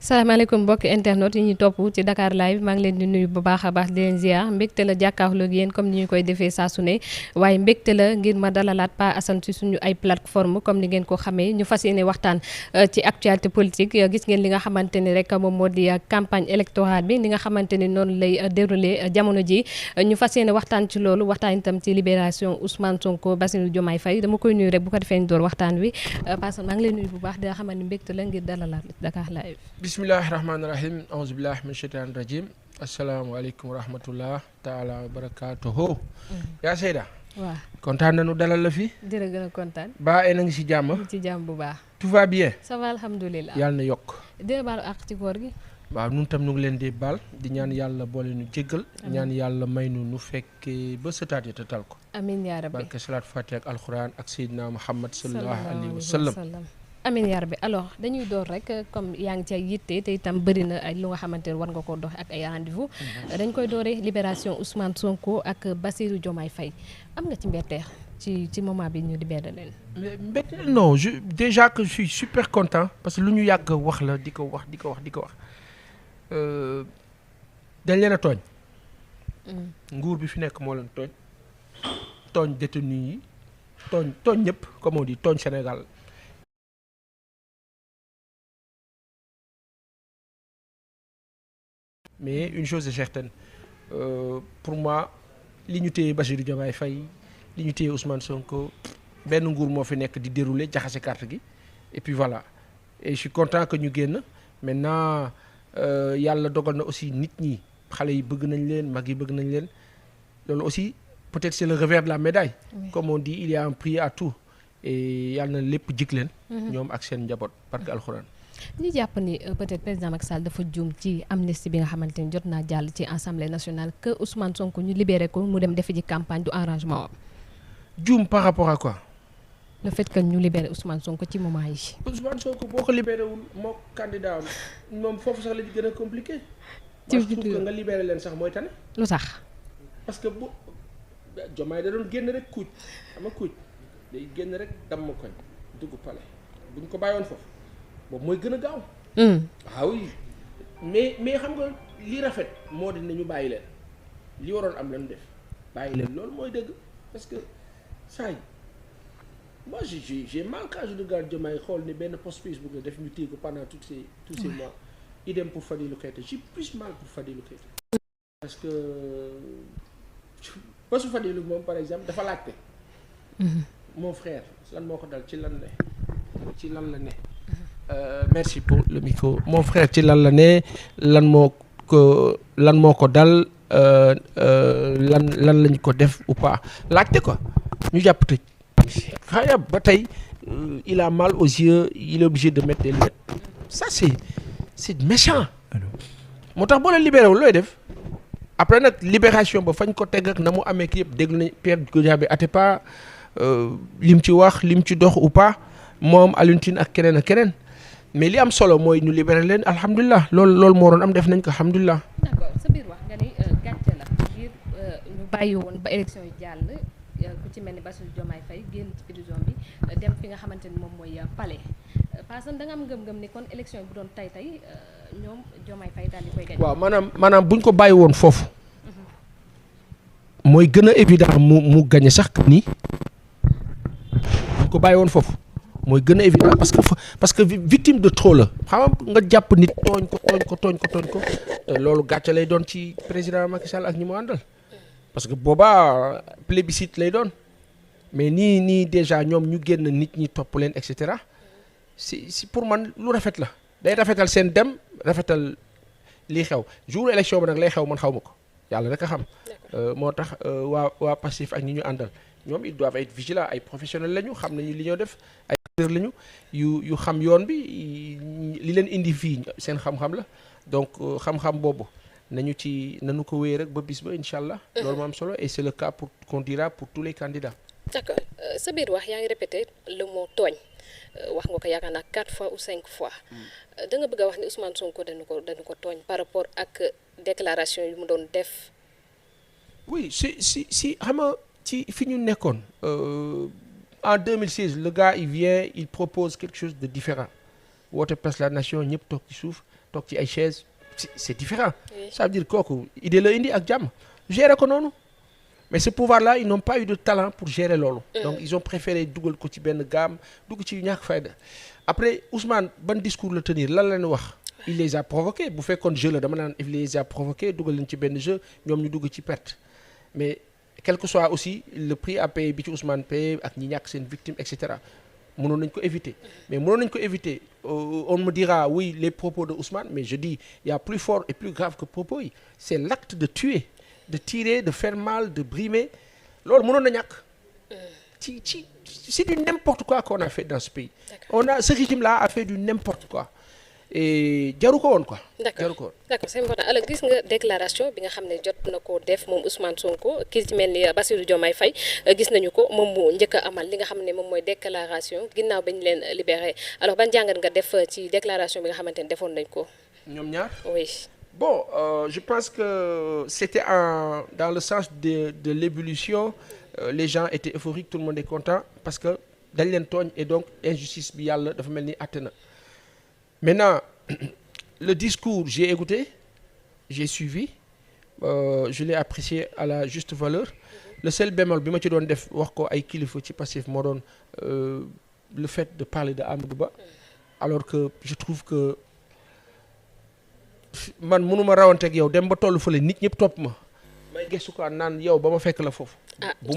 salaamaaleykum mbokki internet yi ñu topp ci Dakar live maa ngi leen di nuyu bu baax a baax di leen ziar mbégte la jàkkaarloo ak yéen comme ni ñu koy defee saa su ne waaye mbégte la ngir ma dalalaat Pa Assane ci suñu ay plateforme comme ni ngeen ko xamee ñu fas yéene waxtaan ci actualité politique gis ngeen li nga xamante ni rek moom moo di campagne électorale bi ni nga xamante ni noonu lay déroulé jamono ji ñu fas yéene waxtaan ci loolu waxtaan itam ci libération Ousmane Sonko Bassirou Diomaye Faye dama koy nuyu rek bu ko defee ñu door waxtaan wi Pa Assane maa ngi leen nuyu bu baax di nga xamante ni mbégte la ngir dalalaat Dakar live. bismillahi rahmaani rahim auzu billahi min shaytaani rajim asalaamaaleykum wa rahmatullah taala wa barakatuhu yaa Seyda waaw kontaan nañu dalal la fi di la gën a kontaan ba na ngi si jàmm ci jàmm bu baax tout va bien ça va alhamdulilah yàlla na yokk dina baalu àq ci koor gi waaw nun tam nu ngi leen di baal di ñaan yàlla boole nu jéggal ñaan yàlla may nu fekkee ba sëtaat yi te tal ko amiin yaa rabbi barke salaat fatiha ak alquran ak seydina muhammad sallallahu alayhi wa sallam amiin yaa rabbi alors dañuy door rek comme yaa ngi ci ay yitte te itam bëri na ay lu nga xamante ne war nga ko doxe ak ay rendez-vous dañ koy dooree libération Ousmane Sonko ak Bassirou Diomaye Faye am nga ci mbetteel ci moment bi ñu libéré leen. mbetteel non déjà que je suis super content parce que lu ñu yàgg wax la di ko wax dañ leen a tooñ. nguur bi fi nekk moo leen tooñ détenu yi tooñ ñëpp comme on dit tooñ Sénégal. mais une chose est certaine pour moi li ñu téye Bassirou Diomaye Faye li ñu téye Ousmane Sonko benn nguur moo fi nekk di dérouler jaxase carte gi et puis voilà et je suis content que ñu génn maintenant yàlla dogal na aussi nit ñi xale yi bëgg nañ leen mag yi bëgg nañ leen loolu aussi peut-être c'est le revers de la médaille. Oui. Comme on dit il y a un prix à tout et yàlla na lépp jik leen. ñoom ak seen njaboot parce que alxuraan. ñu jàpp ni peut-être président Macky Sall dafa juum ci amnistie bi nga xamante ni jot naa jàll ci assemblée nationale que Ousmane Sonko ñu libéré ko mu dem defi ji campagne du arrangement am. juum par rapport à quoi. le fait que ñu libéré Ousmane Sonko ci moment yi. Ousmane Sonko boo ko libéré wul moo candidat am moom foofu sax la gën a compliqué. ci moi je trouve que nga libéré leen sax mooy tane. lu tax. parce que bu Diomaye da doon génn rek kuuc xam nga kuuc day génn rek damm koñ dugg palais buñ ko bàyyoon foofu. boobu mooy gën a gaaw. ah oui mais xam nga li rafet moo di nañu bàyyi leen li waroon am lañu def bàyyi leen loolu mooy dëgg parce que saa yi moi j'ai mal quand je regarde Diomaye xool ni benn post Facebook la def ñu téye ko pendant tous ces mois idem pour Fadilou Keïta j'ai plus mal pour Fadilou Keïta parce que postu Fadilou moom par exemple dafa laajte. mon frère lan moo ko dal ci lan la ne. Merci pour le micro mon frère ci lan la ne lan moo ko dal lan lañ ko def ou pas laajte ko ñu jàpp tëj xaya ba tey il a mal aux yeux il est obligé de mettre des lunettes ça c'est méchant moo tax boo leen libéré wul looy def après nag libération ba fañ ko teg ak na mu amee ki yëpp déglu nañ Pierre Goudiaby Atepa lim ci wax lim ci dox ou pas moom Alioune Tine ak keneen ak keneen mais li am solo mooy ñu libéré leen alhamdulilah loolu moo doon am def nañ ko alhamdulilah. d'accord sa biir wax nga ni gàcce la ngir ñu bàyyi woon ba élection yi jàll ku ci mel ni Bassirou Diomaye Faye génn ci prison bi dem fi nga xamante ni moom mooy palais parce que da nga am ngëm-ngëm ni kon élection yi bu doon tey ñoom Diomaye Faye daal di koy gañ. waaw maanaam bu ñu ko bàyyi woon foofu mooy gën a évident mu gañe sax nii bu ñu ko bàyyi woon foofu. mooy gën a évident parce que victime de trop la xam nga jàpp nit tooñ ko te loolu gàcce lay doon ci président Macky Sall ak ñi mu àndal parce que boobaa plébiscite lay doon mais nii déjà ñoom ñu génn nit ñi topp leen et cetera si pour man lu rafet la day rafetal seen dem rafetal lii xew jour élection bi nag lay xew man xaw ma ko yàlla rek a xam moo tax waa Pastef ak ñi ñu àndal ñoom ils doivent être vigilants ay professionnels lañu xam nañu li ñoo def ay acteurs lañu yu xam yoon bi li leen indi fii seen xam-xam la donc xam-xam boobu nañu ko wéy rek ba bis ba incha allah. loolu moo am solo et c'est le cas qu'on dira pour tous les candidats. d'accord sa biir wax yaa ngi répété le mot tooñ wax nga ko yaakaar naa 4 fois ou 5 fois da nga bëgg a wax ni Ousmane Sonko dañu ko tooñ par rapport ak déclaration yu mu doon def. oui si xam nga ci fi ñu nekkoon en 2016 le gars il vient il propose quelque chose de différent woote presse la nation ñëpp toog ci suuf toog ci ay chaises c'est différent. Ça veut dire kooku idée la indi ak jàmm gérer ko noonu. Mais ce pouvoir-là ils n'ont pas eu de talent pour gérer loolu. Donc ils ont préféré dugal ko ci benn gamme dugg ci ñàkk fayda. Après Ousmane ban discours la tenir lan la ñu wax. Il les a provoqués bu fekkoon jeu la dama naan il les a provoqués dugal leen ci benn jeu ñoom ñu dugg ci perte mais quel que soit aussi le prix à payer bi ci Ousmane paye ak ñi ñàkk seen victime et cetera mënoon nañ ko éviter. Mais mënoon nañ ko éviter on me dira oui les propos de Ousmane mais je dis il y a plus fort et plus grave que propos yi c'est l'acte de tuer de tirer de faire mal de brimer loolu mënoon na ñàkk. C'est du n'importe quoi qu'on a fait dans ce pays. Ce régime-là a fait du n'importe quoi. Et jaru ko woon quoi. jaru ko woon. D'accord c'est important alors gis nga déclaration bi nga xam ne jot na ko def moom Ousmane Sonko kii ci mel ni Bassirou Diomaye Faye gis nañu ko moom mu njëkk a amal li nga xam ne moom mooy déclaration ginnaaw ba ñu leen libéré alors ban jàngat nga def ci déclaration bi nga xamante ne defoon nañ ko. ñoom ñaar oui. Bon je pense que c'était dans le sens de l'ébullition les gens étaient euphoriques tout le monde est content parce que dañ leen tooñ et donc injustice bi yàlla dafa mel ni àtte na. Maintenant, le discours, j'ai écouté, j'ai suivi, je l'ai apprécié à la juste valeur. Le seul bémol bi ma ci doon def wax ko ay kilifa ci Pastef moo doon le fait de parler de Amadou Ba alors que je trouve que man mënuma rawanteeg yow dem ba tollu fële nit ñëpp topp ma may gëstu ko naan yow ba ma fekk la foofu. bu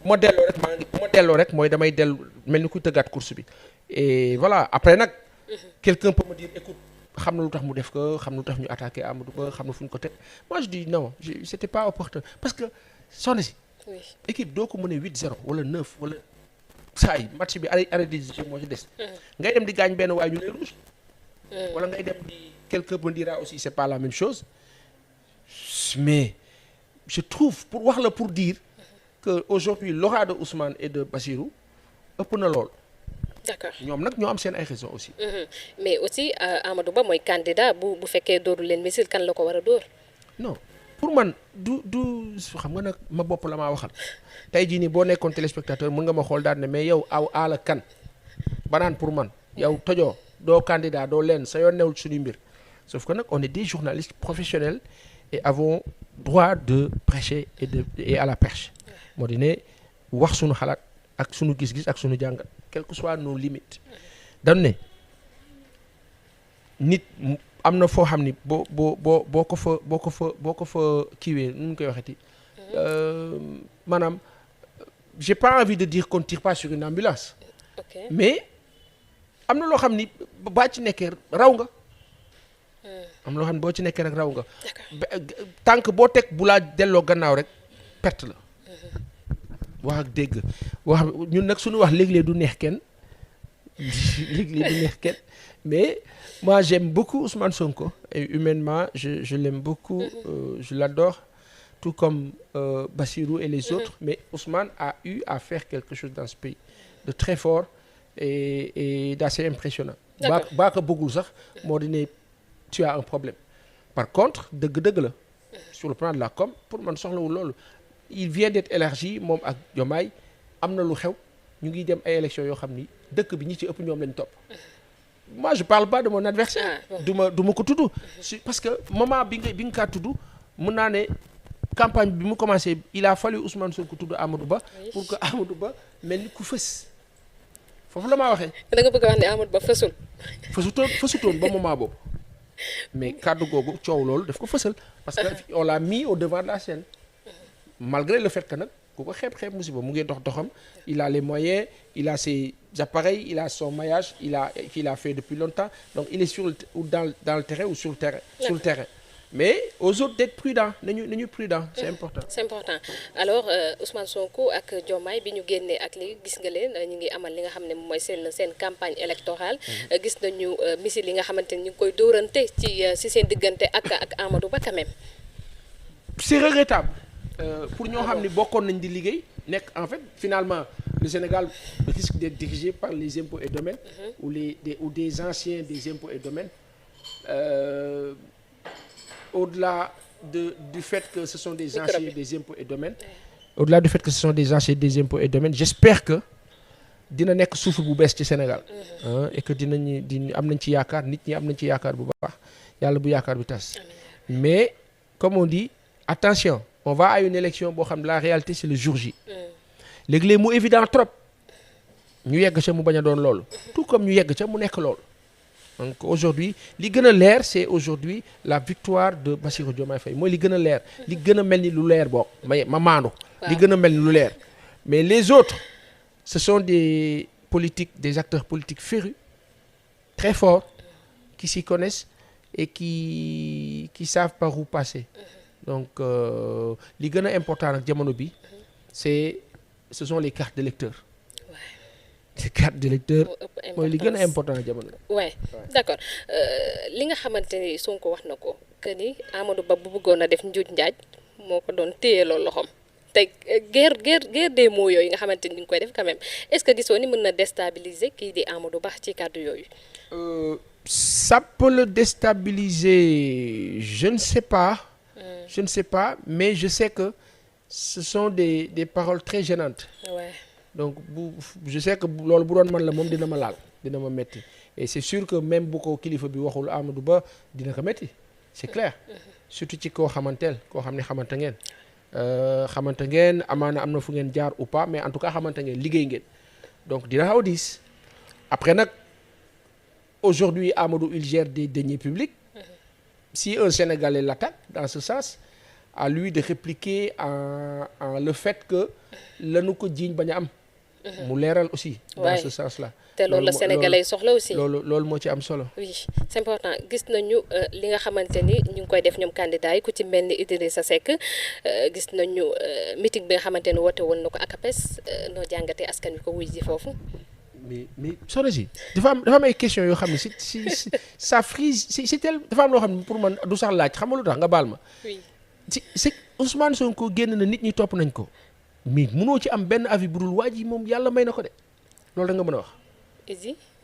ma delloo rek mooy damay dellu mel ni ku tëggaat course bi et voilà après nag. Quelqu'un peut me dire écoute xam na lu tax mu def ko xam na lu tax ñu attaqué Amadou Ba xam na fu ñu ko teg moi je dis non c'était pas opportun parce que soxna si équipe doo ko mënee 8-0 wala 9 wala saa yi match bi arrêt de jeu moo ci des ngay dem di gaañ benn waaye ñu lay rouge wala ngay dem di quelqu'un me dira aussi c'est pas la même chose mais je trouve pour wax la pour dire que aujourd'hui l'aura de Ousmane et de Bassirou ëpp na lool. D'accord ñoom nag ñoo am seen ay raisons aussi. Mais aussi Amadou Ba mooy candidat bu fekkee dóoru leen misil kan la ko war a dóor. non pour man du xam nga nag ma bopp la maa waxal tey jii nii boo nekkoon téléspectateur mën nga ma xool daal ne mais yow aw aala kan banaan pour man yow tojoo doo candidat doo leen sa yoon newul suñu mbir sauf que nag on est des journalistes professionnels et avons droit de prêcher et à la perche moo di ne wax suñu xalaat ak suñu gis-gis ak suñu jàngat. Quelles que soient nos limites dañu ne nit am na foo xam ni boo ko fa kiiwee nu ñu koy waxeeti maanaam j'ai pas envie de dire qu'on tire pas sur une ambulance. Okay. Mais am na loo xam ni baa ci nekkee raw nga. am na loo xam ni boo ci nekkee rek raw nga. tant que boo teg bu laa delloo gannaaw rek perte la. wax ak dégg wax ñun nag suñu wax léeg-léeg du neex kenn mais moi j'aime beaucoup Ousmane Sonko et humainement je l'aime beaucoup je l'adore tout comme Bassirou et les autres mais Ousmane a eu à faire quelque chose dans ce pays de très fort et d'assez impressionnant baa ko bëggul sax moo di ne tu as un problème par contre dëgg la sur le plan de la com pour man soxlawul loolu il vient d'être élargi moom ak Diomaye am na lu xew ñu ngi dem ay élections yoo xam ni dëkk bi ñi ci ëpp ñoom lañ topp moi je parle pas de mon adversaire du ma ko tudd parce que moment bi nga kaa tudd mën naa ne campagne bi mu commencé il a fallu Ousmane Sonko tudd Amadou Ba pour que Amadou Ba mel ni ku fës foofu la maa waxee. da nga bëgg a wax ne Amadou Ba fësutoon ba moment boobu mais kàddu googu coow loolu daf ko fësal parce que on l'a mis au devant de la scène. Malgré le fait que nag ku ko xeeb musiba mu ngi doxam il a les moyens il a ses appareils il a son maillage il a fait depuis longtemps donc il est dans le terrain ou sur le terrain mais aux autres d'être prudents nañu prudent c'est important. C'est important alors Ousmane Sonko ak Diomaye bi ñu génnee ak léegi gis nga leen ñu ngi amal li nga xam ne moom mooy seen campagne électorale gis nañu misil li nga xamante ni ñu ngi koy dóorante ci seen diggante ak Amadou Ba quand même. C'est regrettable. Pour ñoo xam ni bokkoon nañ di liggéey nekk en fait finalement le Sénégal risque d'être dirigé par les impôts et domaines ou des anciens des impôts et domaines au-delà du fait que ce sont des anciens des impôts et domaines au-delà du fait que ce sont des anciens des impôts et domaines j'espère que dina nekk souffle bu bees ci Sénégal et que am nañ ci yaakaar nit ñi am nañ ci yaakaar bu baax yàlla bu yaakaar bi tas mais comme on dit attention on va à une élection boo xam ne la réalité c'est le jour J léegi-léeg mu évident trop ñu yegg ca mu bañ a doon loolu tout comme ñu yegg ca mu nekk loolu donc aujourd'hui li gën a leer c'est aujourd'hui la victoire de Bassirou Diomaye Faye mooy li gën a leer li gën a mel ni lu leer boog ma maandu li gën a mel ni lu leer mais les autres ce sont des politiques des acteurs politiques férus très forts qui s'y connaissent et qui savent par où passer donc li gën a important nag jamono bi ce sont les cartes d'électeurs les cartes d'électeurs mooy li gën a important jamono bi. waaw d'accord li nga xamante ni Sonko wax na ko que ni Amadou Ba bu bëggoon a def njuuj njaaj moo ko doon téye loolu loxoom te guerre des mots yooyu nga xamante ni ñu ngi koy def quand même est-ce que gisoo ni mën na déstabiliser kii di Amadou Ba ci kàddu yooyu. Ça peut le déstabiliser je ne sais pas. Je ne sais pas mais je sais que ce sont des paroles très gênantes. Ouais. Donc je sais que loolu bu doon man la moom dina ma laal dina ma metti et c'est sûr que même bu ko kilifa bi waxul Amadou Ba dina ko metti c'est clair surtout ci koo xamanteel koo xam ne xamante ngeen amaana am na fu ngeen jaar ou pas mais en tout cas xamante ngeen liggéey ngeen donc dina xaw a diis après nag aujourd'hui Amadou il gère des deniers publics si un Sénégalais l'attaque dans ce sens à lui de répliquer en le fait que lanu ko jiiñ bañ a am mu leeral aussi dans ce sens là te loolu la Sénégalais soxla aussi loolu moo ci am solo oui c'est important gis nañu li nga xamante ni ñu ngi koy def ñoom candidat yi ku ci mel ni Idrissa Seck gis nañu meeting bi nga xamante ni woote woon na ko ACAPES noo jàngatee askan wi ko wuy ji foofu mais soxna si dafa am ay questions yoo xam ne si ça frise c'est tel dafa am loo xam ne pour man du sax laaj xam nga lu tax nga baal ma c'est Ousmane Sonko génn na nit ñi topp nañ ko mais mënoo ci am benn avis bu dul waa ji moom yàlla may na ko de loolu da nga mën a wax.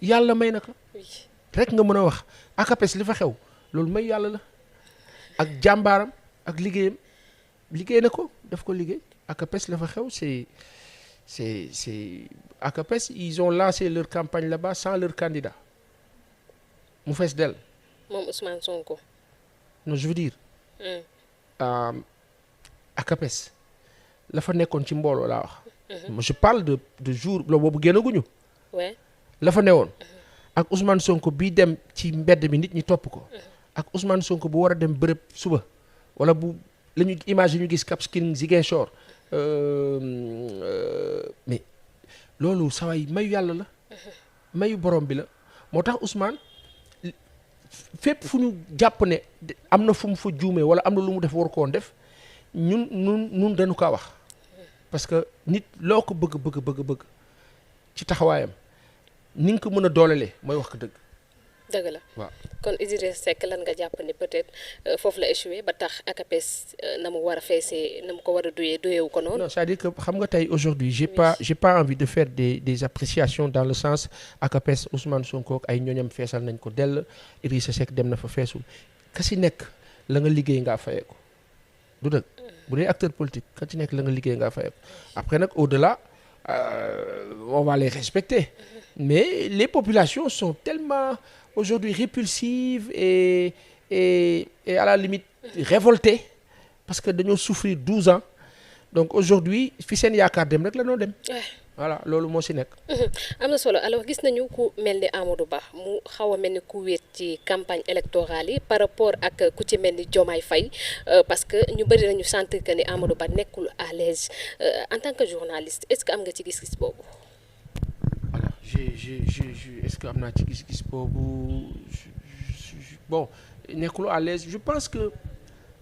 yàlla may na ko. rek nga mën a wax ACAPES li fa xew loolu may yàlla la ak jàmbaaram ak liggéeyam liggéey na ko daf ko liggéey ACAPES la fa xew c'est ACAPES ils ont lancé leur campagne là-bas sans leur candidat mu fees dell. moom Ousmane Sonko. non je veux dire. ACAPES la fa nekkoon ci mbooloo laa wax. je parle de jour loolu boobu génnaguñu. la fa newoon. ak Ousmane Sonko bii dem ci mbedd mi nit ñi topp ko. ak Ousmane Sonko bu war a dem bërëb suba wala bu la ñu image yi ñu gis Cap Skirring Ziguinchor mais loolu saway mayu yàlla la. mayu borom bi la moo tax Ousmane fépp fu ñu jàpp ne am na fu mu fa juumee wala am na lu mu def war ko woon def ñun dañu kaa wax parce que nit loo ko bëgg ci taxawaayam ni nga ko mën a doolelee mooy wax ko dëgg. dëgg la waaw kon Idrissa Seck lan nga jàpp ni peut-être foofu la échoué ba tax ACAPES na mu war a feesee na mu ko war a doyewu ko noonu. non c'est-à-dire que xam nga tey aujourd'hui j'ai pas envie de faire des appréciations dans le sens ACAPES Ousmane Sonko ay ñooñam feesal nañ ko dell Idrissa Seck dem na fa feesul ka si nekk la nga liggéey ngaa fayee ko du dëgg bu dee acteur politique ka ci nekk la nga liggéey ngaa fayee ko après nag au-delà on va les respecter mais les populations sont tellement aujourd'hui répulsive et à la limite révoltée parce que dañoo souffrir 12 ans donc aujourd'hui fi seen yaakaar dem rek la noo dem voilà loolu moo si nekk am na solo alors gis nañu ku mel ni Amadou Ba mu xaw a mel ni ku wéet ci campagne électorale yi par rapport ak ku ci mel ni Diomaye Faye parce que ñu bëri nañu sentir que ni Amadou Ba nekkul à l'aise en tant que journaliste est-ce que am nga ci gis-gis boobu est-ce que am naa ci gis-gis boobu bon nekkul à l'aise je pense que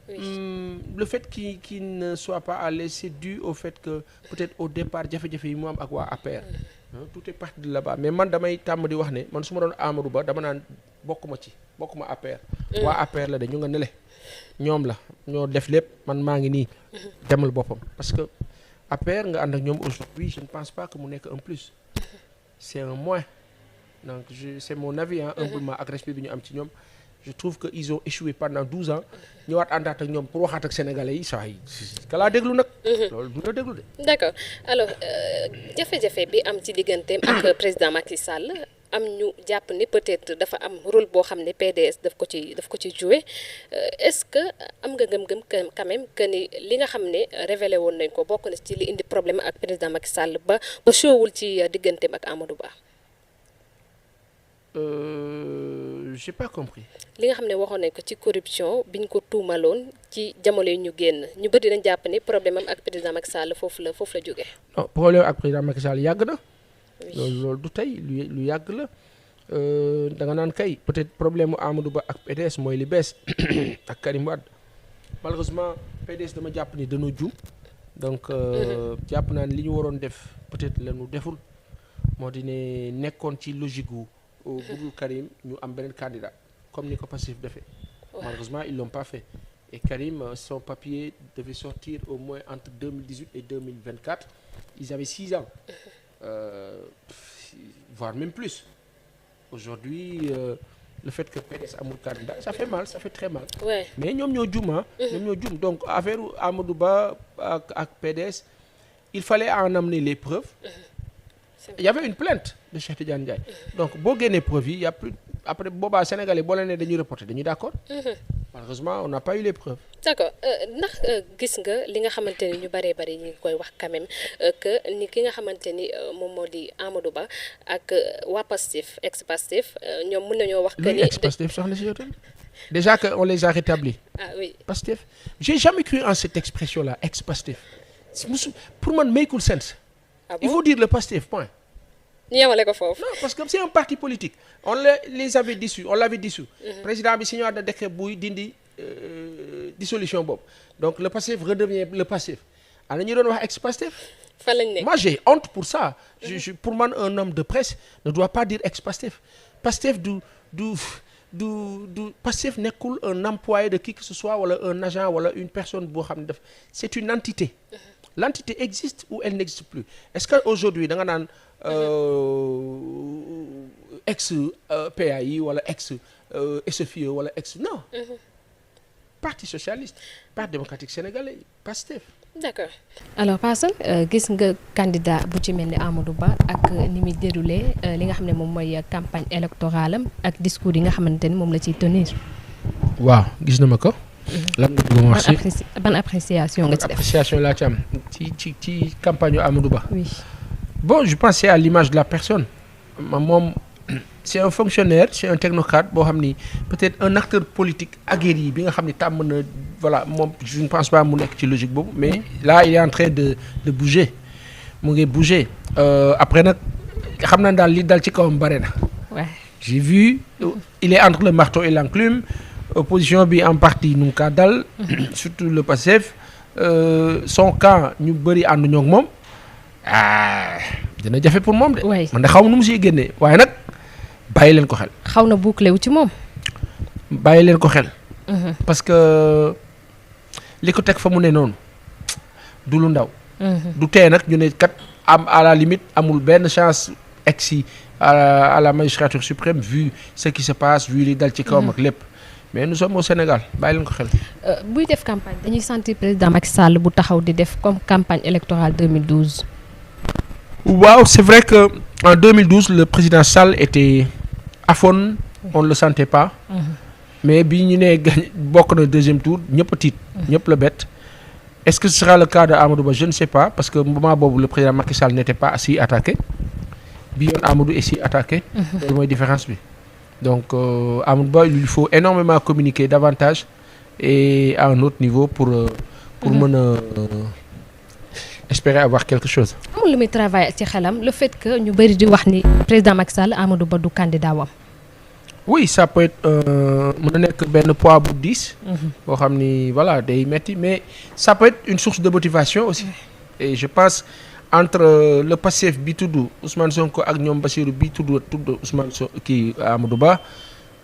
le fait qu'il ne soit pas à l'aise c'est dû au fait que peut-être au départ jafe-jafe yi mu am ak waa APR tout est parti de là-bas mais man damay tàmm di wax ne man su ma doon Amadou Ba dama naan bokkuma APR waa APR la de ñu nga nele ñoom la ñoo def lépp man maa ngi nii demal boppam parce que APR nga ànd ak ñoom aujourd'hui je ne pense pas que mu nekk un plus c'est un moins donc c'est mon avis humblement ak respect bi ñu am ci ñoom je trouve que ils ont échoué pendant 12 ans ñëwaat àndaat ak ñoom pour waxaat ak sénégalais yi saa yi kalaa déglu nag. loolu du la déglu de. d'accord alors jafe-jafe bi am ci digganteem ak président Macky Sall am ñu jàpp ni peut-être dafa am rôle boo xam ne PDS daf ko ci jouer est-ce que am nga gëm-gëm quand même que ni li nga xam ne révélé woon nañ ko bokk na ci li indi problème ak président Macky Sall ba showul ci digganteem ak Amadou Ba. J'ai pas compris. li nga xam ne waxoon nañ ko ci corruption biñ ko tuumaloon ci jamono yi ñu génn ñu bëri dañ jàpp ni problème am ak président Macky Sall foofu la jógee. non problème ak président Macky Sall yàgg na. loolu du tey lu yàgg la da nga naan kay peut-être problème mu Amadou Ba ak PDS mooy li bees ak Karim Wade malheureusement PDS dama jàpp ni dañoo juum donc jàpp naa ne li ñu waroon def peut-être la ñu deful moo di ne nekkoon ci logique gu budul Karim ñu am beneen candidat comme ni ko Pastef defee malheureusement ils l'ont pas fait et Karim son papier devait sortir au moins entre 2018 et 2024 ils avaient 6 ans voire même plus aujourd'hui le fait que PDS amul candidat ça fait mal ça fait très mal mais ñoom ñoo juum ñoom ñoo juum donc affaire Amadou Ba ak PDS il fallait en amener les preuves il y avait une plainte de Cheikh Tidiane Ndiaye donc boo génnee preuves yi y a plus après boobaa sénégalais boo leen ne dañuy reporter dañuy d'accord malheureusement on n'a pas eu les preuves. d'accord ndax gis nga li nga xamante ni ñu bëree bëri ñu ngi koy wax quand même que ni ki nga xamante ni moom moo di Amadou Ba ak waa Pastef ex-Pastef ñoom mën nañoo wax. que ni ex-Pastef soxna si yow tamit déjà que on les a rétablis. ah oui Pastef j'ai jamais cru en cette expression là ex-Pastef pour man makeul sense. Ah bon? Il faut dire le Pastef point. ñu yemale ko foofu. non parce que c'est un parti politique on les avait dissous on l'avait dissous. président bi signé na décret buy dindi dissolution boobu donc le Pastef redevient le Pastef ana ñu doon wax ex-Pastef. fan lañ nekk moi j'ai honte pour ça. Pour man un homme de presse ne doit pas dire ex-Pastef. Pastef du Pastef nekkul un employé de qui que ce soit wala un agent wala une personne boo xam ne def c'est une entité. L'entité existe ou elle n'existe plus est-ce que aujourd'hui da nga naan ex PAI wala ex SFIE wala ex non. Parti socialiste Parti démocratique sénégalais Pastef. d'accord alors Paasan gis nga candidat bu ci mel ni Amadou Ba ak ni muy déroulé li nga xam ne moom mooy campagne électorale am ak discours yi nga xamante ni moom la ciy tenir. waaw gis na ma ko. lan nga bëgg wax ci ban appréciation nga ci def appréciation laa ci am ci campagne yu Amadou Ba. oui bon je pense c'est à l'image de la personne moom c'est un fonctionnaire c'est un technocrate boo xam ni peut-être un acteur politique aguerri bi nga xam ni tàmm na voilà moom je ne pense pas mu nekk ci logique boobu mais là il est en train de bouger mu ngi bouger après nag xam naa daal li dal ci kawam bare na. j'ai vu il est entre le marteau et l'enclume. Opposition bi en partie nu mu kaa dal surtout le Pastef son camp ñu bëri ànduñoo ak moom dina jafe pour moom de. man de xaw ma nu mu siy génnee waaye nag bàyyi leen ko xel. xaw na bouclé wu ci moom. bàyyi leen ko xel. parce que li ko teg fa mu ne noonu du lu ndaw. du tee nag ñu ne kat am à la limite amul benn chance egsi à la magistrature suprême vu ce qui se passe vu li dal ci kawam ak lépp. mais nous sommes au Sénégal bàyyi leen ko xel. buy def campagne dañuy sentir président Macky Sall bu taxaw di def comme campagne électorale 2012. waaw c'est vrai que en 2012 le président Sall était aphone on ne le sentait pas. mais bi ñu nee bokk na deuxième tour ñëpp a tiit. ñëpp la bett. est-ce que ce sera le cas de Amadou Ba je ne sais pas parce que moment boobu le président Macky Sall n'était pas si attaqué bi yoon Amadou est si attaqué. loolu mooy différence bi. donc Amadou Ba il lui faut énormément communiquer davantage et à un autre niveau pour mën a espérer avoir quelque chose. amul lu muy travailler ci xelam le fait que ñu bëri di wax ni président Macky Sall Amadou Ba du candidat wam. oui ça peut être mën na nekk benn poids bu 10. boo xam ni voilà day metti mais ça peut être une source de motivation aussi. et je pense entre le Pastef bi tudd Ousmane Sonko ak ñoom Bassirou bi tudd Ousmane Sonko kii Amadou Ba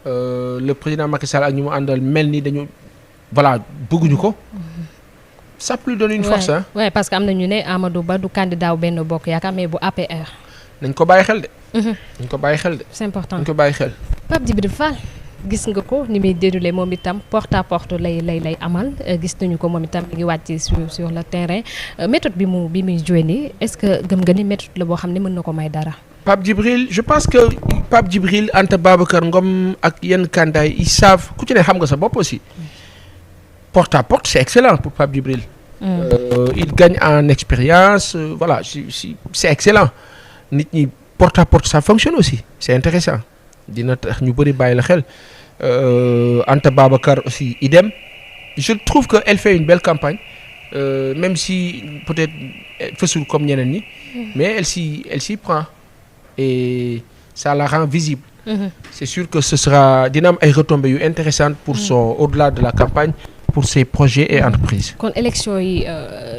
le président Macky Sall ak ñu mu àndal mel ni dañu voilà bëgguñu ko. ça peut lui donner une force hein. ouais parce que am na ñu ne Amadou Ba du candidat wu Benno Bokk Yaakaar mais bu APR. nañ ko bàyyi xel de. nañ ko bàyyi xel de. c'est important nañ ko bàyyi xel. Pape Djibril Fall gis nga ko ni muy déroulé moom itam porte à porte lay amal gis nañu ko moom itam mi ngi wàcc sur le terrain méthode bi muy joué nii est-ce que gëm nga ni méthode la boo xam ne mën na ko may dara. Pape Djibril je pense que Pape Djibril Anta Babacar Ngom ak yenn kandaay ils savent ku ci ne xam nga sa bopp aussi porte à porte c'est excellent pour Pape Djibril. Il gagne en expérience voilà c'est excellent nit ñi porte à porte ça fonctionne aussi c'est intéressant dina tax ñu bëri bàyyi la xel Anta Babacar aussi idem je trouve que elle fait une belle campagne même si peut-être fësul comme ñeneen ñi mais elle s'y prend et ça la rend visible. C'est sûr que ce sera dina am ay retombées yu intéressantes pour son au-delà de la campagne pour ses projets et entreprises. kon élection yi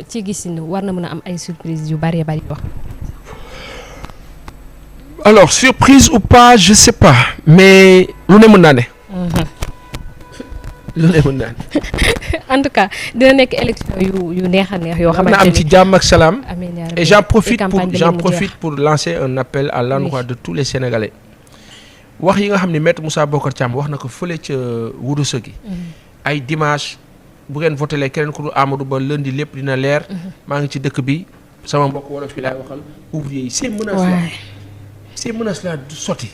ci gisin war na mën a am ay surprise yu bari wax. Alors surprise ou pas je sais pas mais lu ne mën naa ne. lu ne mën naa ne. En tout cas dina nekk élection yu neex a neex yoo xamante na am ci jàmm ak salaam. amiin yaa rabbi. Et j'en profite pour lancer un appel à l'endroit de tous les Sénégalais. wax yi nga xam ne maître Moussa Bocar Thiam wax na ko fële ca Ourossogui ay dimanche bu ngeen votelee keneen ku dul Amadou Ba lundi lépp dina leer. maa ngi ci dëkk bi sama mbokk wala fii laay waxal ouvrier yi ces menaces là du sotti.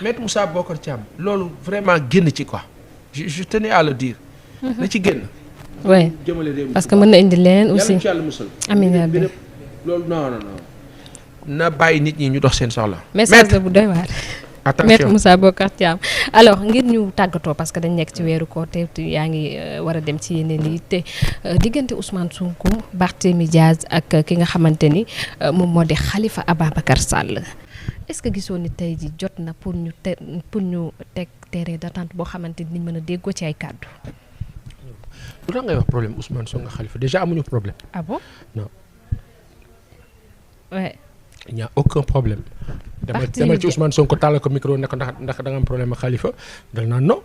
maître Moussa Bocar Thiam loolu vraiment génn ci quoi je tenais à le dire. na ci génn. oui parce que mën na indi leneen aussi yàlla ci yàlla musal. amiin yaa rabbi loolu non na bàyyi nit ñi ñu dox seen soxla. message bu doy waar. attention maître Moussa Bocar Thiam alors ngir ñu tàggatoo parce que dañ nekk ci weeru koor te yaa ngi war a dem ci yeneen yi te diggante Ousmane Sonko Barthélémy Dias ak ki nga xamante ni moom moo di Khalifa Ababacar Sall est-ce que gisoo ni tey ji jot na pour ñu teg terrain d'attente boo xamante ni mën a déggoo ci ay kàddu. lu tax ngay wax problème Ousmane Sonko Khalifa déjà amuñu problème. Ah bon? Non. Ouais. Il n'y a aucun problème. demal ci Ousmane Sonko tàllal ko micro ne ko ndax da nga am problème ak Khalifa dal naa non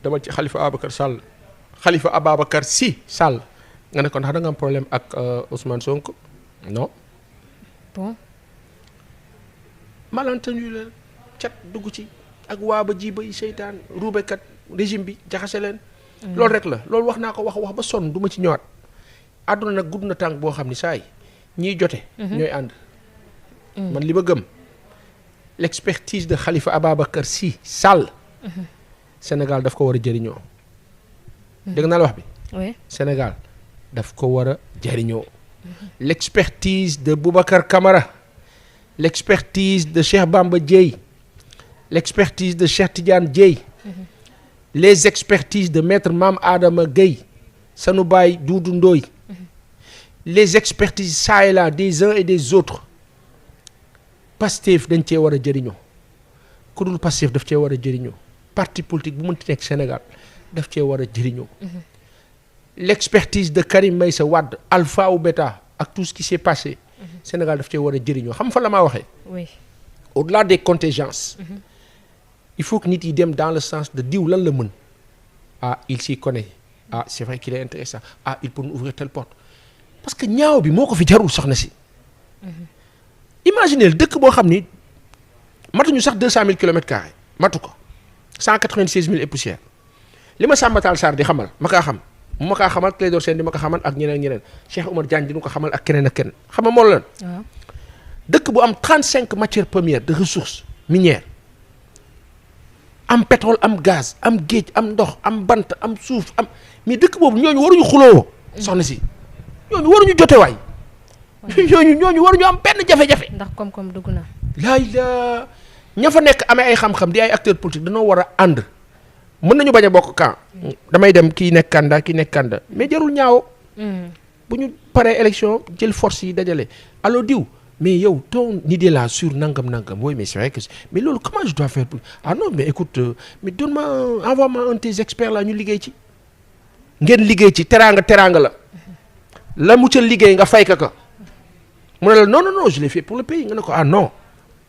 demal ci Khalifa Ababacar Sy Sall nga ne ko ndax da nga am problème ak Ousmane Sonko non. Bon. malentendu la cat dugg ci ak waa ba ji ba yi seytaan ruubekat régime bi jaxase leen. loolu rek la loolu wax naa ko wax ba sonn du ma ci ñëwaat. àdduna nag gudd na tànk boo xam ni saa yi ñiy jote. ñooy ànd. man li ma gëm l'expertise de Khalifa Ababacar Sy Sall. Sénégal daf ko war a jëriñoo. dégg naa la wax bi. oui Sénégal daf ko war a jëriñoo. l'expertise de Boubacar Camara. l'expertise de Cheikh Bamba Dièye. l'expertise de Cheikh Tidiane Dièye. les expertises de maître Mame Adama Gueye. Sanu Baye Doudou Ndoye. les expertises ça et là des uns et des autres. Pastef dañ cee war a jëriñoo ku dul Pastef daf cee war a jëriñoo parti politique bu mënti nekk Sénégal daf cee war a jëriñoo. l'expertise de Karim Meïssa Wade alpha ou bêta ak tout ce qui s'est passé. Sénégal daf cee war a jëriñoo xam fa la maa waxee. oui au-delà des contingences. il faut que nit yi dem dans le sens de diw lan la mën. ah il s'y connaît ah c'est vrai qu'il est intéressant ah il peut nous ouvrir telle porte parce que ñaaw bi moo ko fi jarul soxna si. imaginez dëkk boo xam ni matuñu sax 200 000 kilomètres carrés matu ko 196 000 et poussière li ma Samba Tall Sarr di xamal ma kaa xam ma kaa xamal Clédor Sène di ma ko xamal ak ñeneen Cheikh Oumar Diagne di ñu ko xamal ak keneen ak keneen xam nga moo la waaw dëkk bu am 35 matières premières de ressources minières am pétrole am gaz am géej am ndox am bant am suuf am mais dëkk boobu ñooñu waruñu xuloo soxna si ñooñu waruñu jote waay. ñooñu waruñu am benn jafe-jafe. ndax koom-koom dugg na. la ña fa nekk amee ay xam-xam di ay acteurs politiques dañoo war a ànd mën nañu bañ a bokk camp. damay dem kii nekk candidat mais jarul ñaaw. bu ñu paree élection jël force yi dajale allo diw mais yow ton idée là sur nangam oui mais c'est vrai que mais loolu comment je dois faire pour ah non mais écoute mais donne-moi envoie-moi un de tes experts là ñu liggéey ci. ngeen liggéey ci teraanga la mu ca liggéey nga fay ka mu ne la non je l'ai fait pour le pays nga ne ko ah non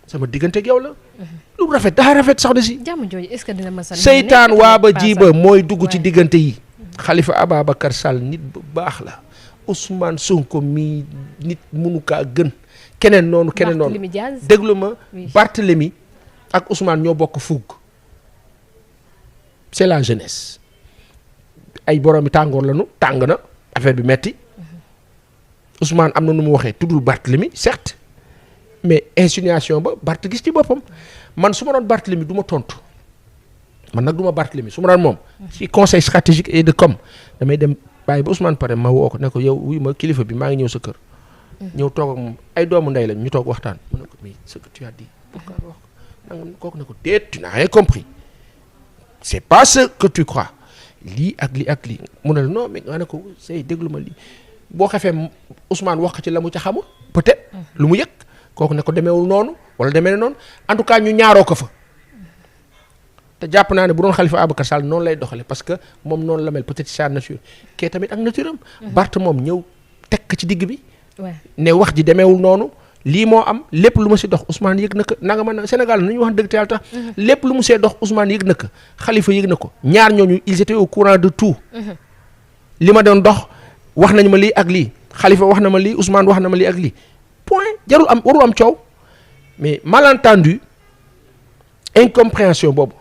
sama diggante ak yow la. lu rafet daa rafet soxna si. jàmm jooju est-ce que dina mën a. seytaan waa ba jiiba mooy dugg ci diggante yi. Khalifa Ababacar Sall nit bu baax la Ousmane Sonko mii nit mënu kaa gën. keneen noonu déglu ma Barthélémy ak Ousmane ñoo bokk fugg c'est la jeunesse ay borom bi tàngoor lañu tàng na affaire bi metti Ousmane am na nu mu waxee tuddul Barthélemy certes mais insinuation ba Barth gis ci boppam man su ma doon Barthélemy du ma tontu man nag du ma Barthélemy su ma doon moom ci conseil stratégique et de com damay dem bàyyi ba Ousmane pare ma woo ko ne ko yow wuy ma kilifa bi maa ngi ñëw sa kër ñëw toog ak moom ay doomu ndey lañ ñu toog waxtaan mu ne ko mais ce que tu as dit pourquoi wax nanga kooku ne ko déet tu n'as rien compris c'est pas ce que tu crois lii ak lii ak lii mu ne la non mais nga ne ko say déglu ma lii boo xefee Ousmane wax ci la mu ca xamul peut-être lu mu yëg kooku ne ko demeewul noonu wala demee noonu en tout cas ñu ñaaroo ko fa te jàpp naa ne bu doon Khalifa Ababacar Sall noonu lay doxale parce que moom noonu la mel peut-être sa nature kee tamit ak nature am Barth moom ñëw tekk ci digg bi ne wax ji demeewul noonu lii moo am lépp lu ma si dox Ousmane yëg na ko nanga mën a Sénégal nañu wax dëgg te yàlla tax lépp lu mu see dox Ousmane yëg na ko Khalifa yëg na ko ñaar ñooñu ils étaient au courant de tout li ma doon dox wax nañu ma lii ak lii Khalifa wax na ma lii Ousmane wax na ma lii ak lii point jarul am warul am coow mais malentendu incompréhension boobu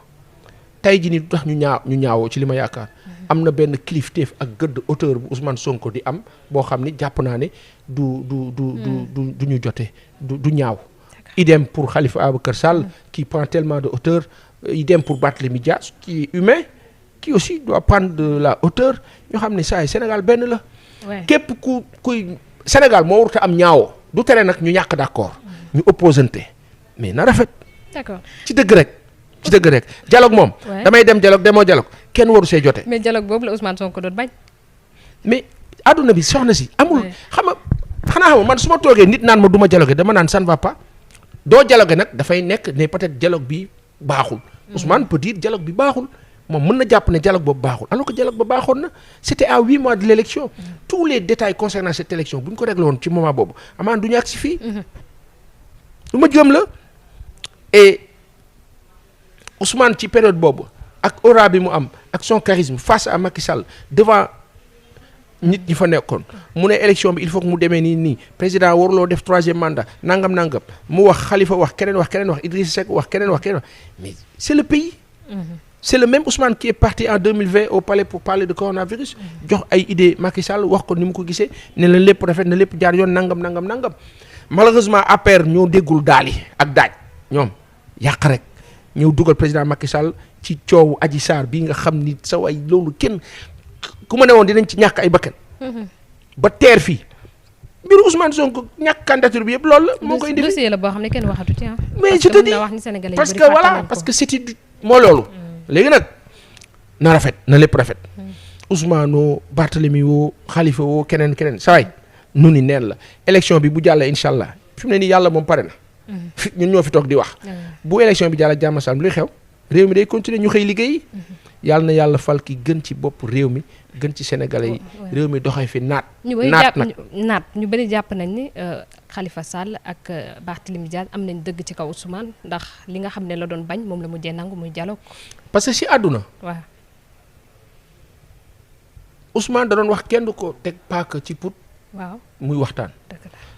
tey jii nii du tax ñu ñaawoo ci li ma yaakaar am na benn kilifteef ak gëdd auteur bu Ousmane Sonko di am boo xam ni jàpp naa ne du ñu jote du ñaaw idem pour Khalifa Ababacar Sall qui prend tellement de hauteur idem pour Barthélémy Dias qui est humain qui aussi doit prendre de la hauteur ñoo xam ne saa yi Sénégal benn la képp kuy Sénégal moo warut a am ñaawoo du tere nag ñu ñàkk d'accord ñu opposante mais na rafet d'accord ci dëgg rek dialogue moom damay dem dialogue demoo dialogue kenn waru see jote mais dialogue boobu la Ousmane Sonko doon bañ mais adduna bi soxna si amul xam nga xanaa xam man su ma toogee nit naan ma du ma dialogue dama naan ça ne va pas doo dialogue nag dafay nekk ne peut-être dialogue bi baaxul Ousmane peut dire dialogue bi baaxul moom mën na jàpp ne dialogue boobu baaxul alors que dialogue ba baaxoon na c'était à 8 mois de l'élection tous les détails concernant cette élection bu ñu ko réglé woon ci moment boobu amaan du ñu agsi fii lu ma gëm la et Ousmane ci période boobu ak aura bi mu am ak son charisme face à Macky Sall devant nit ñi fa nekkoon mu ne élection bi il faut que mu demee nii président waruloo def 3e mandat nangam mu wax Khalifa wax keneen wax Idrissa Seck wax keneen wax mais c'est le pays c'est le même Ousmane qui est parti en 2020 au palais pour parler de coronavirus jox ay idée Macky Sall wax ko ni mu ko gisee ne la lépp rafet na lépp jaar yoon nangam malheureusement APR ñoo déggul daali ak daaj ñoom yàq rek ñëw dugal président Macky Sall ci coowu Adji Sarr bii nga xam ni sa way loolu kenn ku ma ne woon dinañ ci ñàkk ay bakkan ba teer fii mbiru Ousmane Sonko ñàkk candidature bi yëpp loolu la moo koy indi dossier la boo xam ne kenn waxatu ci mais je te dis parce que voilà parce que c'était moo loolu léegi nag na rafet na lépp rafet Ousmane woo Barthélemy woo Khalifa woo keneen saway nu ni neen la élection bi bu jàllee incha allah fi mu ne nii yàlla moom pare na ñun ñoo fi toog di wax bu élection bi jàll ak jàmm salaam luy xew réew mi day continuer ñu xëy liggéey yàlla na yàlla fal ki gën ci bopp réew mi gën ci sénégalais yi réew mi doxee fi naat ñu bëri jàpp nañ ni Khalifa Sall ak Barthélémy Dias am nañ dëgg ci kaw Ousmane ndax li nga xam ne la doon bañ moom la mujjee nangu muy dialogue parce que si àdduna waaw Ousmane da doon wax kenn du ko teg paaka ci put waaw muy waxtaan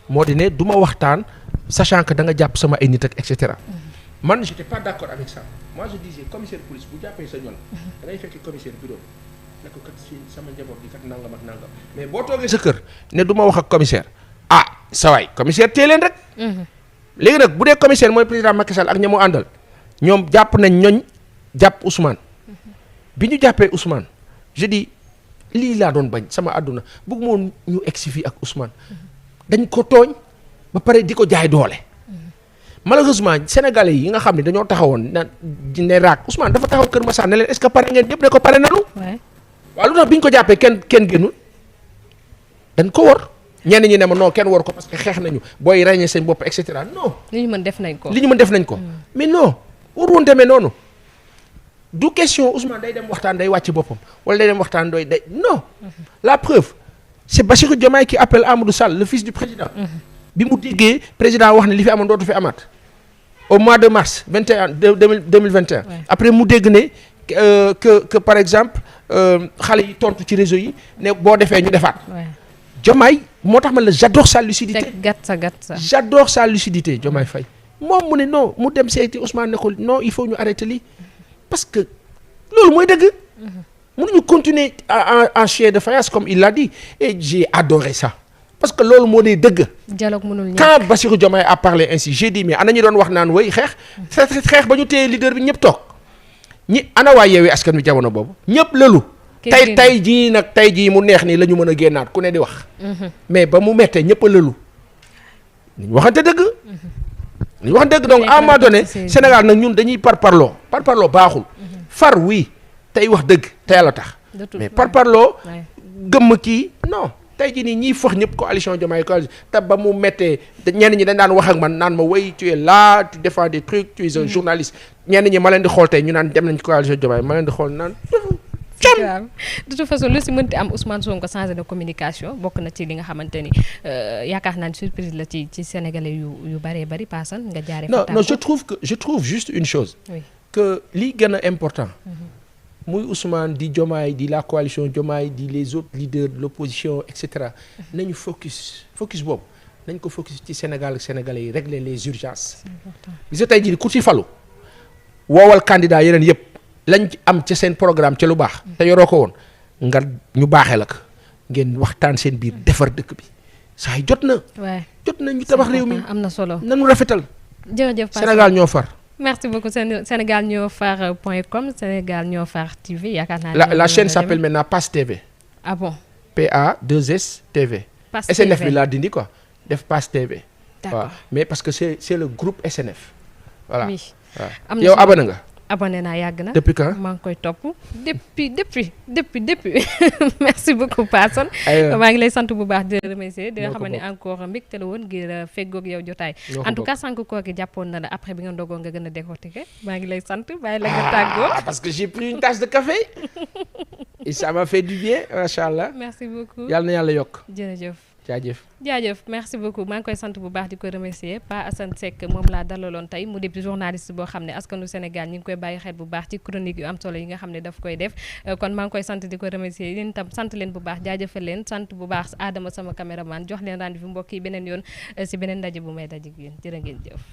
moo di ne du ma waxtaan sachant que da nga jàpp sama ay nit ak et cetera man j'étais pas d'accord avec ça moi je disais commissaire police bu jàppee sa ñoon da ngay fekk commissaire bureau ne ko kat si sama njaboot gi kat nangam ak nangam mais boo toogee sa kër ne du ma wax ak commissaire sawaay commissaire téye leen rek léegi nag bu dee commissaire mooy président Macky Sall ak ña mu àndal ñoom jàpp nañ ñooñ jàpp Ousmane bi ñu jàppee Ousmane je dis lii laa doon bañ sama àdduna bëgg moon ñu egsi fii ak Ousmane dañ ko tooñ ba pare di ko jaay doole malheureusement sénégalais yi nga xam ne dañoo taxawoon ne raak Ousmane dafa taxaw Kër Massar ne leen est-ce que pare ngeen ñëpp ne ko pare nanu waaw lu tax bi ñu ko jàppee kenn génnul dañ ko war ñenn ñi ne ma non kenn war ko parce que xeex nañu booy ràññee seen bopp et cetera non li ñu mën def nañ ko mais non waru woon demee noonu du question Ousmane day dem waxtaan day wàcc boppam wala day dem waxtaan day non la preuve c'est Bassirou Diomaye qui appelle Amadou Sall le fils du président bi mu déggee président wax ne li fi amoon dootu fi amaat au mois de mars 2021 après mu dégg ne que par exemple xale yi tontu ci réseau yi ne boo defee ñu defaat Diomaye moo tax man la j'adore sa lucidité j'adore sa lucidité Diomaye Faye moom mu ne non mu dem seeti Ousmane ne ko non il faut ñu arrêter lii parce que loolu mooy dëgg. mënuñu continuer en chien de faïence comme il l'a dit et j'ai adoré ça parce que loolu moo dee dëgg. dialogue mënul ñàkk. quand Bassirou Diomaye a parlé ainsi j'ai dit mais ana ñu doon wax naan way xeex ba ñu téye leader bi ñëpp toog ñi ana waa Yewwi Askan Wi jamono boobu ñëpp lëlu. tey jii mu neex nii la ñu mën a génnaat ku ne di wax. mais ba mu mettee ñëpp a lëlu. ñu waxante dëgg. ñu waxante dëgg donc à un moment donné Sénégal nag ñun dañuy parparloo baaxul. far oui tey wax dëgg te yàlla tax. mais parparloo gëmm kii non. tey jii nii ñiy fox ñëpp coalition Diomaye coalition te ba mu méttee ñenn ñi dañ daan wax ak man naan ma way tu es là tu défends des trucs tu es un journaliste ñenn ñi ma leen di xool tey ñu naan dem nañ ci coalition Diomaye ma leen di xool naan waaw de toute façon lu si mënti am Ousmane Sonko changé de communication bokk na ci li nga xamante ni yaakaar naa ni surprise la ci sénégalais yu bëree bëri paasan nga jaaree non je trouve juste une chose que li gën a important muy Ousmane di Diomaye di la coalition Diomaye di les autres leaders de l'opposition et cetera nañu focus boobu nañ ko focus ci Sénégal ak Sénégalais yi régler les urgences. gis nga tey jii ku ci falu woowal candidat yeneen yëpp lañ am ca seen programme ca lu baax. te yoroo ko woon nga ñu baaxee la ko ngeen waxtaan seen biir defar dëkk bi saa yi jot na. jot na ñu tabax réew mi am na solo nanu rafetal. jërëjëf Sénégal ñoo far. merci beaucoup sénégalniofar.com Sénégal Niofar TV yaakaar naa la chaîne s'appelle maintenant Pass TV. ah bon. PA2S TV. Pass SNF TV bi laa dindi quoi def Pass TV. d'accord waaw mais parce que c'est le groupe SNF. voilà oui. waaw yow abonné nga. abonné naa yàgg na. depuis quand maa ngi koy topp depuis merci beaucoup Paasan. maa ngi lay sant bu baax di remercier di nga xam ne encore mbégte la woon ngir feggoog yow jotaay. en tout cas sànq koo gi jàppoon na la après bi nga ndogoo nga gën a décortiquer maa ngi lay sant bàyyi la nga tàggoo. parce que j'ai pris une tasse de café et ça m'a fait du bien macha allah. merci beaucoup yàlla na yàlla yokk. jërëjëf. jaajëf merci beaucoup maa ngi koy sant bu baax di ko remercier Pa Assane Seck moom laa dalaloon tey mu di journaliste boo xam ne askanu Sénégal ñi ngi koy bàyyi xel bu baax ci chronique yu am solo yi nga xam ne daf koy def kon maa ngi koy sant di ko remercier yéen tam sant leen bu baax jaajëfal leen sant bu baax Adama sama caméraman jox leen rendez-vous mbokk yi beneen yoon si beneen ndaje bu may daje ak yéen jërë ngeen jëf.